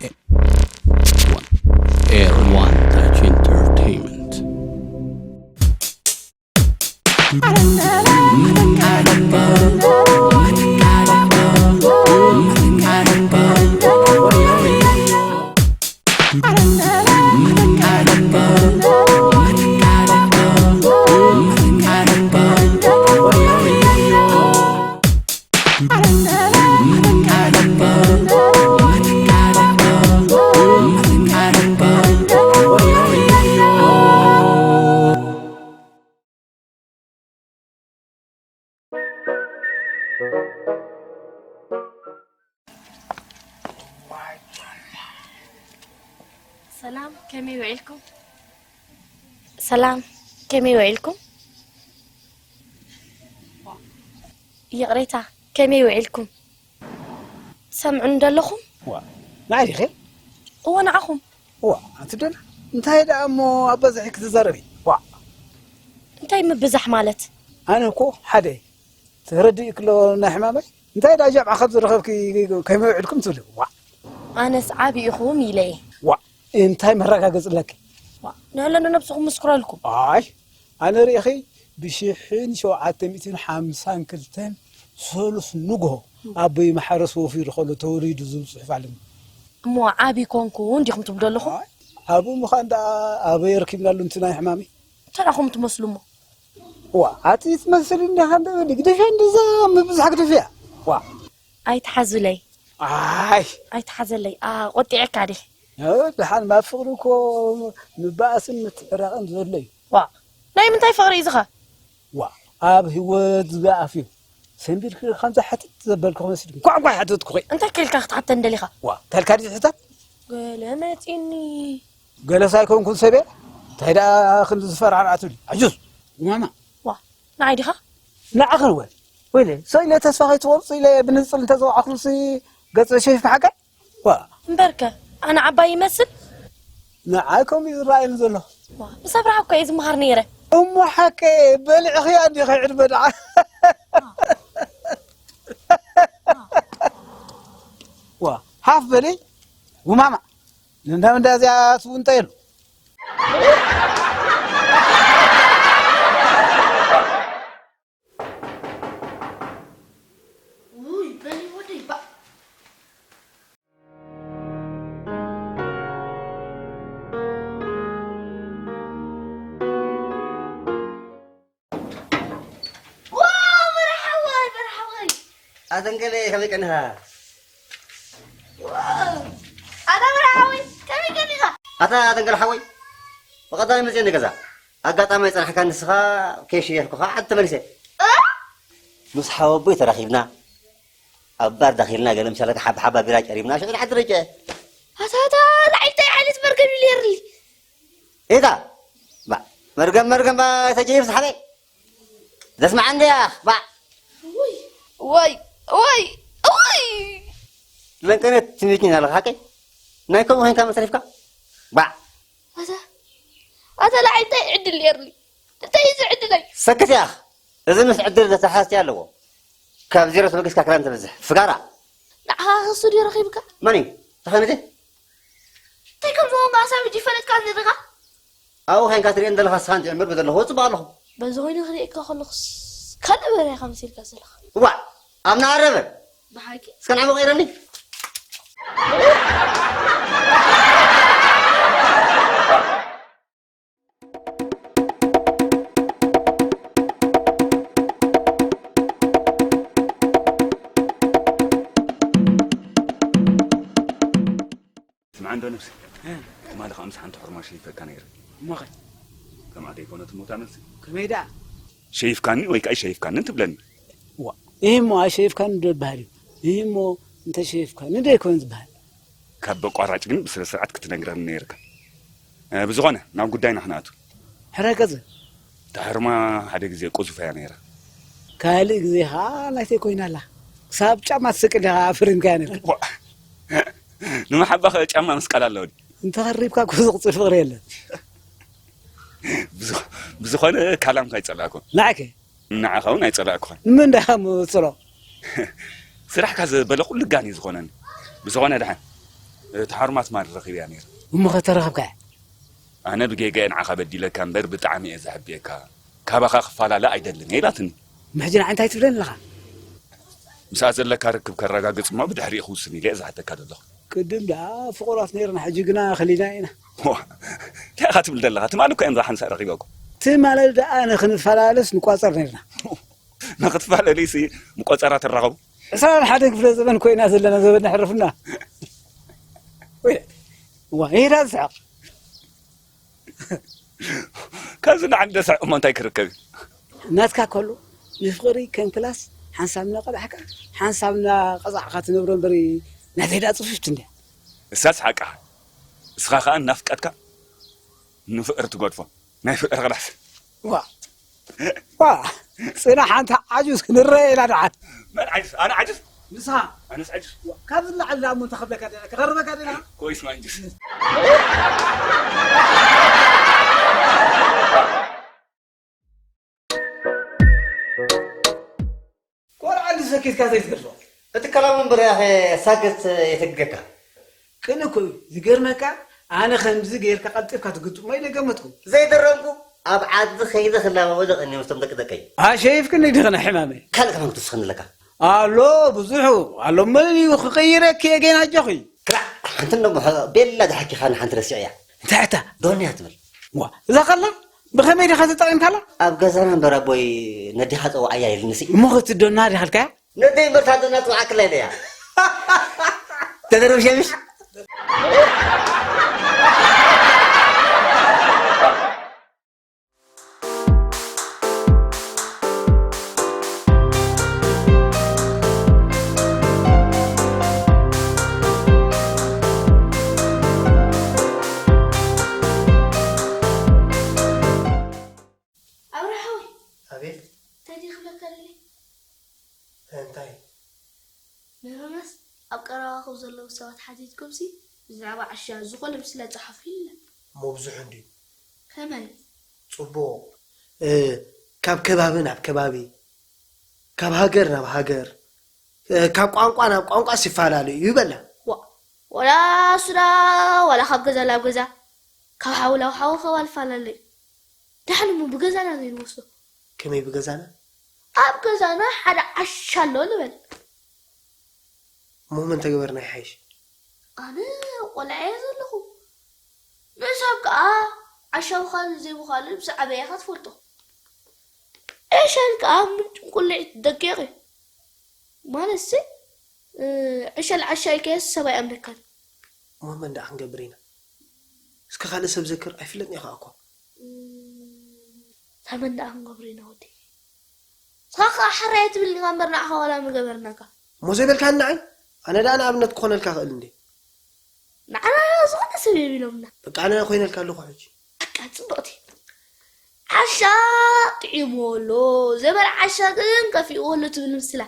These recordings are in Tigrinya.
One. Air One Touch Entertainment. ሰላም፣ ከመይ ውዒልኩም? ሰላም፣ ከመይ ውዒልኩም? ይቕሬታ፣ ከመይ ውዒልኩም? ትሰምዑኒ ዶ ኣለኹም? ዋ፣ ንዓይ ዲኺ? እወ፣ ንዓኹም። ዋ፣ ኣንቲ ደና፣ እንታይ ደኣ እሞ ኣብ በዝሒ ክትዛረቢ? ዋ፣ እንታይ ምብዛሕ ማለት? ኣነ እኮ ሓደ እየ። ተረዲእኪ ኣሎ ናይ ሕማመይ? እንታይ ደኣ ጃምዓ ከም ዝረኸብኪ ከመይ ውዒልኩም ትብሊ? ዋእ! ኣነስ ዓቢ ኢኹም ኢለ እየ። ዋእ! እንታይ መረጋገጺ ኣለኪ? ዋእ! ንህለንዶ ነብስኹም ምስክረልኩም። ኣይ! ኣነ ርእየኺ ብሽሕን ሸውዓተ ሚእትን ሓምሳን ክልተን ሰሉስ ንግሆ ኣቦይ ማሕረስ ወፊሩ ከሎ ተወሊዱ ዝብል ጽሑፍ ኣለኒ። እሞ ዓቢ ኮንኩ እንዲኹም ትብሉ ኣለኹም? ኣይ! ኣብኡ ምዃን ደኣ ኣበይ ኣርኪብናሉ ነቲ ናይ ሕማመይ? እንታይ ደኣ ኹም ትመስሉ እሞ? ዋ ኣቲ ትመስል እንዲኻ እንደ በሊ ግደፊ እንደዛ ምብዛሕ ግደፊያ ዋ ኣይትሓዙለይ ኣይ ኣይትሓዘለይ ቆጢዐካ ዲ ደሓን ናብ ፍቕሪ እኮ ምባእስን ምትዕራቕን ዘሎ እዩ ዋ ናይ ምንታይ ፍቕሪ እዩ ዝኸ ዋ ኣብ ህይወት ዝገኣፍ እዩ ሰንቢድኪ ከምዛ ሕትት ዘበልኩ ክመስል እንኳዕ እንኳዕ ሓተትኩኺ እንታይ ከልካ ክትሓተን ደሊኻ ዋ ተልካ ድዩ ሕታት ገለ መፂኒ ገለስ ኣይኮንኩን ሰብየ እንታይ ደኣ ክንዲ ዝፈራርዓ ትብሊ ኣጁስ ጉማማ ዋ ንዓይ ዲኻ ንዓኽን ወ ወይለ ሰው ኢለ ተስፋ ከይትቆርፅ ኢለ ብንፅል እንተዘውዓኹምሲ ገፅ ሸይፍ ሓቀ ዋ እምበርከ ኣነ ዓባይ ይመስል ንዓይ ከምኡ እዩ ዝረኣየኒ ዘሎ ዋ ምስ ኣብርሃ እኮ እየ ዝመሃር ነይረ እሞ ሓቀ በሊዕኽያ እንዲኸ ዕድመ ደዓ ዋ ሓፍ በሊ ጉማማ ንእንዳ ምንዳ እዚኣ ትውንጠየሉ ኣተንገለ ከመይ ቀኒኻ? ኣታ መርዓዊ ከመይ ቀኒኻ? ኣታ ኣተንገለ ሓወይ ብቐዳሚ መፅየ ንገዛ ኣጋጣሚ ኣይፀናሕካን ንስኻ ኬሽ የልኩኻ ዓዲ ተመሊሰ እ? ምስ ሓወቦይ ተራኺብና ኣብ ባር ዳኺልና ገለ ምሻለካ ሓብ ሓባ ቢራ ጨሪምና ሽዑ ንዓዲ ረጨ ኣታ ኣታ ንዓይ እንታይ ዓይነት መርገም እዩ ነይርሊ ኤታ ባዕ መርገም መርገም ተጀይር ዝሓበ ዘስማዕ እንድያ ባዕ ወይ ወይ ወይ ለንቀነት ትምኒትኒ ኣለካ ሓቀይ ናይ ከምኡ ኮይንካ መሰሪፍካ ባዕ ኣታ ኣታ ንዓይ እንታይ ዕድል ነይርኒ እንታይ እዩ ዝዕድለይ ሰክት ያኽ እዚ ምስ ዕድል ዘተሓዝቲ ኣለዎ ካብ ዜሮ ተበጊስካ ክራን ትበዝሕ ፍጋራ ንዓኻ ክሱ ድዩ ረኺብካ መን እዩ ተኸነተ እንታይ ከም ዝሆንካ ሳብ ሕጂ ይፈለጥካ ኣለኻ ኣብኡ ኮይንካ ትሪኦ እንደለኻ ስኻ ንትዕምር በዘለኹ ወፅእ ኣለኹ በዚ ኮይኑ ክሪእካ ከለኹስ ካልእ በርያ ኢኻ መሲልካ ዘለኻ እዋዕ ኣብ ናረበ ብሓቂ እስከ ንዓመ ቀይረኒ ስምዓ እንዶ ነብሲ ትማሊ ከዓ ምስ ሓንቲ ሕርማ ሸይፈካ ነይረ እሞኸ ከምኣ ደይኮነት ሞታ መልሲ ከመይ ደኣ ሸይፍካኒ ወይ ከዓ ሸይፍካንን ትብለኒ ዋ ይህ እሞ ኣይሸይፍካን ዶ ይበሃል እዩ ይህ እሞ እንተሸይፍካኒ ዶ ይኮን ዝበሃል ካብ በቋራጭ ግን ብስነ ስርዓት ክትነግረኒ ነይርካ ብዝኾነ ናብ ጉዳይና ክንኣቱ ሕረገዘ እታ ሕርማ ሓደ ግዜ ቁዙፍ እያ ነይራ ካልእ ግዜ ኸዓ ናይተይ ኮይና ኣላ ክሳብ ጫማ ትስቅል ኢኻ ኣፍሪምካያ ነርካ ንምሓባኸ ጫማ ምስቃል ኣለዎ ድዩ? እንተኸሪብካ እኮ ዝቕፅል ፍቕሪ የለን። ብዝኾነ ካላምካ ኣይፀላእኩን። ንዓከ? ንዓኻ እውን ኣይፀላእኩኻን። ንምንታይ ኢኻ ምፅሎ? ስራሕካ ዘበለ ኩሉ ጋን እዩ ዝኾነኒ። ብዝኾነ ደሓን። እቲ ሓርማት ማን ረኺበያ ነይረ? እሞ ኸተረኸብካያ? ኣነ ብጌጋየ ንዓኻ በዲለካ እምበር ብጣዕሚ እየ ዘሕብየካ። ካባኻ ክፈላለ ኣይደልን እየ ኢላትኒ። ሕጂ ንዓይ እንታይ ትብለኒ ኣለኻ? ምስኣ ዘለካ ርክብ ከረጋግጽ እሞ ብድሕሪኡ ክውስን ኢለ እየ ዝሓተካ ዘለኹ። ቅድም ደኣ ፍቑራት ነይርና፣ ሕጂ ግና ከሊና ኢና። ዋ፣ እንታይ ኢኻ ትብል ዘለኻ? ትማሊ እኮ እዮም እዛ ሓንሳእ ረኺበኩም። ትማሊ ደኣ ንኽንፈላለስ ንቋጸር ነይርና። ንኽትፈላለዩሲ ምቆጸራ ትራኸቡ? ዕስራን ሓደን ክፍለ ዘመን ኮይና ዘለና ዘበን ነሕርፍና። ወይ፣ ዋ፣ ይሄዳ ዝስሕቕ። ካብዚ ንዓንደ ስሕቕ እሞ እንታይ ክርከብ እዩ? ናትካ ከሎ ንፍቕሪ ከም ክላስ ሓንሳብ እናቐዳሕካ ሓንሳብ እናቐጻዕካ ትነብሮ እምበር ናተይ ደኣ ጽፍፍቲ እንድያ። እሳስ ሓቃ። እስኻ ኸኣ እናፍቀድካ ንፍቕሪ ትገድፎ። ናይ ፍቕሪ ክላስ። ዋ። ዋ። ጽናሕ ሓንቲ ዓጁዝ ክንረአ ኢና ደሓን። መን ዓጁዝ? ኣነ ዓጁዝ? ንስኻ። ኣነስ ዓጁዝ? ዋ፣ ካብዚ ንላዕሊ ደኣ እሞ እንታይ ክብለካ ደኣ? ክቐርበካ ደኣ? ኮይስ ማንጁስ። ቆልዓ እንዲ ሰኪትካ ዘይትገድፎ። እቲ ከላም እምበር ያኸ ሳክት የትግገካ። ቅን እኮ እዩ። ዝገርመካ፣ ኣነ ከምዚ ጌርካ ቀልጢፍካ ትግጥሞ ኢለ ገመትኩ። ዘይደረምኩ፣ ኣብ ዓዲ ኸይደ ክላባበዶ ቀኒ ምስቶም ደቂ ደቀይ። ኣሸይፍክኒ ዲኺ ናይ ሕማመይ? ካልእ ከማን ክትውስኸኒ ኣለካ። ኣሎ፣ ብዙሑ። ኣሎ፣ መን እዩ ክቕይረኪ እየ ገና ኣጆኺ። ክላእ፣ ሓንቲ እሞ ቤላ ዝሓኪኻ ንሓንቲ ረሲዐያ። እንታይ እታ? ዶንያ ትብል። ዋ፣ እዛ ከላ? ብኸመይ ዲኻ ተጠቒምካላ? ኣብ ገዛና እምበር ኣቦይ ነዲኻ ጸውዓያ ኢልንሲ። እሞ ክትዶና ዲኻ ኢልካያ? ነደይ እምበር ታዶና ትውዓክላ ኢለያ። ተደረብ ሸምሽ። ኣብርሃ ሓወይ፣ ኣቤት። እንታይ ድየ ክብለካ ደልየ? እንታይ? ንህምስ ኣብ ቀረባኹም ዘለዉ ሰባት ሓቲትኩምሲ ብዛዕባ ዓሻ ዝኾነ ምስላ ጸሓፉ ኢለ። እሞ ብዙሕ እንድዩ። ከመይ? ጽቡቕ። እ፣ ካብ ከባቢ ናብ ከባቢ፣ ካብ ሃገር ናብ ሃገር፣ እ፣ ካብ ቋንቋ ናብ ቋንቋስ ይፈላለዩ እዩ በላ። ዋ፣ ወላ ሱዳ፣ ወላ ካብ ገዛ ናብ ገዛ፣ ካብ ሓዊ ናብ ሓዊ ካብ ኣልፋላለዩ። ደሓን እሞ ብገዛና ዘይንወስዶ። ከመይ ብገዛና? ኣብ ገዛና ሓደ ዓሻ ኣሎ ንበል። እሞ መን ተገበርና ይሓይሽ? ኣነ ቆልዓ እየ ዘለኹ። ንሳብ ከኣ ዓሻ ምዃኑን ዘይምዃኑን ምስ ዓበየ ኢኻ ትፈልጦ። ዕሸል ከኣ ምንጭ ቁልዒት ደቂቕ እዩ። ማለትሲ፣ እ፣ ዕሸል ዓሻ ኢልካዮስ ሰብ ኣይኣምነካን። እሞ መን ደኣ ክንገብር ኢና? እስከ ካልእ ሰብ ዘክር፣ ኣይፍለጥን ኢኻ እኮ። እም፣ እንታይ መን ደኣ ክንገብር ኢና ወደይ? ንስኻ ከኣ ሕራይ ትብልኒ እምበር ንዓኻ ዋላ ምገበርናካ። እሞ ዘይበልካኒ ንዓይ? ኣነ ደኣ ንኣብነት ክኾነልካ ክእል እንዴ? ንዓና ዝኾነ ሰብ የብሎምና። በቃ ኣነ ኮይነልካ ኣለኹ ሕጂ። በቃ ጽብቕቲ። ዓሻ ጥዒምዎ ኣሎ፣ ዘመድ ዓሻ ግን ከፊእዎ ኣሎ ትብል ምስላ።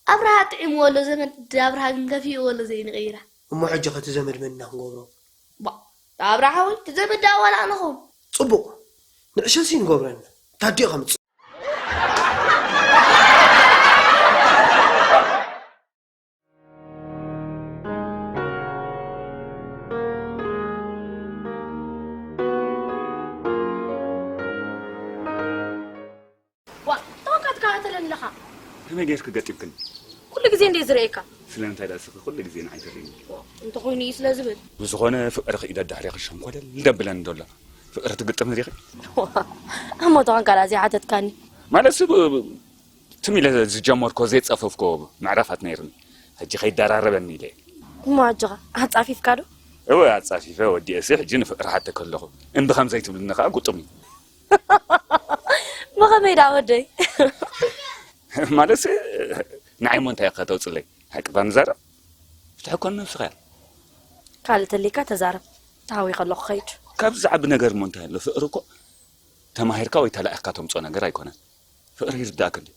ኣብርሃ ጥዒምዎ ኣሎ፣ ዘመድ ኣብርሃ ግን ከፊእዎ ኣሎ ዘይንቕይራ። እሞ ሕጂ ኸ እቲ ዘመድ መን ኢና ክንገብሮ? ባ፣ ኣብርሃ ሓወይ፣ እቲ ዘመድ ደኣ ዋላ ኣነ ኸውን። ጽቡቕ። ንዕሸልሲ ንገብረና። ታዲኡ ከምጽእ። ዋ፣ ተወቃ ትከታተለኒ ኣለኻ። ከመይ ጌርኪ ገጢምክኒ? ኩሉ ግዜ እንደ ዝርእየካ። ስለምንታይ ደኣ እስኺ ኩሉ ግዜ ንዓይ ትርእይኒ? ዋ፣ እንተኾይኑ እዩ ስለ ዝብል። ብዝኾነ ፍቕሪ ክኢደ ድሕሪ ክሸንኮለል ደብለኒ ዘሎ። ፍቕሪ ትግጥሚ ዲኺ? ዋ፣ እሞ ተኾንካ ደኣ ዘይሓተትካኒ። ማለትሲ ብ-፣ ብ-፣ ትም ኢለ ዝጀመርኮ ዘይጸፈፍኮ ምዕራፋት ነይርኒ። ሕጂ ከይደራረበኒ ኢለ። እሞ ኣጆኻ፣ ኣጻፊፍካ ዶ? እወ፣ ኣጻፊፈ ወዲኤሲ ሕጂ ንፍቕሪ ሓተኪ ኣለኹ። እምቢ ከም ዘይትብልኒ ከኣ ግጡም እዩ። ብኸመይ ደኣ ወደይ? ማለትሲ፣ ንዓይ እሞ እንታይ ኢኻ ከተውጽለይ? ሓቂ እባ ንዛረብ። ፍትሒ እኮ ንነብስኻ እያ። ካልእ ተልይካ ተዛረብ። ተሃዊኸ ኣለኹ፣ ኸይድ። ካብዚ ዝዓቢ ነገር እሞ እንታይ ኣሎ? ፍቕሪ እኮ ተማሂርካ ወይ ተላኢኽካ ተምጽኦ ነገር ኣይኮነን። ፍቕሪ ይርድኣካ እንድዩ።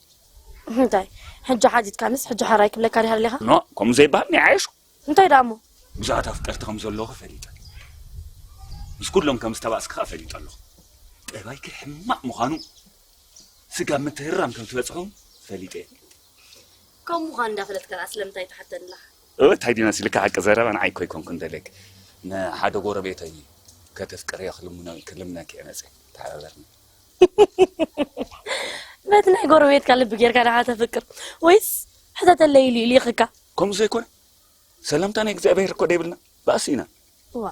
እንታይ? ሕጂ ሓቲትካንስ፣ ሕጂ ሕራይ ክብለካ ዲኻ ደሊኻ? ኖ፣ ከምኡ ዘይበሃል ናይ ዓየሹ። እንታይ ደኣ እሞ? ብዙሓት ኣፍቀርቲ ከም ዘለኹ ፈሊጠ። ምስ ኩሎም ከም ዝተባእስኪ ኸኣ ፈሊጠ ኣለኹ። ጠባይኪ ሕማቕ ምዃኑ፣ ስጋብ ምትህርራም ከም ትበጽሑ እውን ፈሊጠ እየ። ከምኡ ምዃኑ እንዳፈለጥካ ደኣ ስለምንታይ ትሓተኒ ኣለኻ? እወ፣ እንታይ ድዩ መሲልካ? ሓቂ ዘረባ ንዓይ እኮ ኣይኮንኩን ደልየክ። ንሓደ ጎረቤተይ ከተፍቅርዮ ክልምኖ-፣ ክልምነክ እየ መፅእ። ተሓባበርኒ። በቲ ናይ ጎረቤትካ ልቢ ጌርካ ደሓ ተፍቅር ወይስ ሕተተለይ ኢሉ ይልኢኽካ? ከምኡ ዘይኮነ፣ ሰላምታ ናይ እግዚኣብሔር እኮ ደይብልና። ባእሲ ኢና። ዋ፣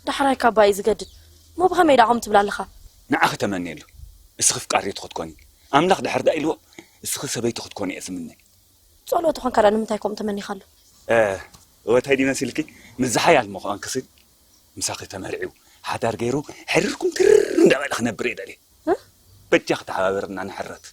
ዳሕራይ ካባ እዩ ዝገድድ። እሞ ብኸመይ ደኣ ከምኡ ትብል ኣለኻ? ንዓኺ ተመንየሉ። እስኺ ፍቃሪት ክትኮኒ። ኣምላኽ ድሕር ደኣ ኢልዎ፣ እስኺ ሰበይቲ ክትኮኒ እየ ዝምነ። ጸሎት ኾንካ ደኣ ንምንታይ ከምኡ ተመኒኻሉ? እ፣ እወ እንታይ ድዩ መሲልኪ? ምስ ዝሓያል ምዃንክሲ ምሳኺ ተመርዒው ሓዳር ገይሩ ሕርርኩም ትርር እንዳበለ ክነብር እየ ደልየ። እ? በጃኺ ተሓባበርና ንሕረት።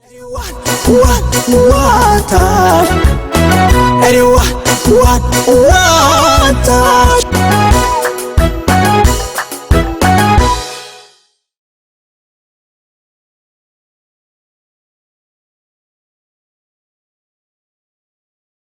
What, what, what? Anyone, what, what?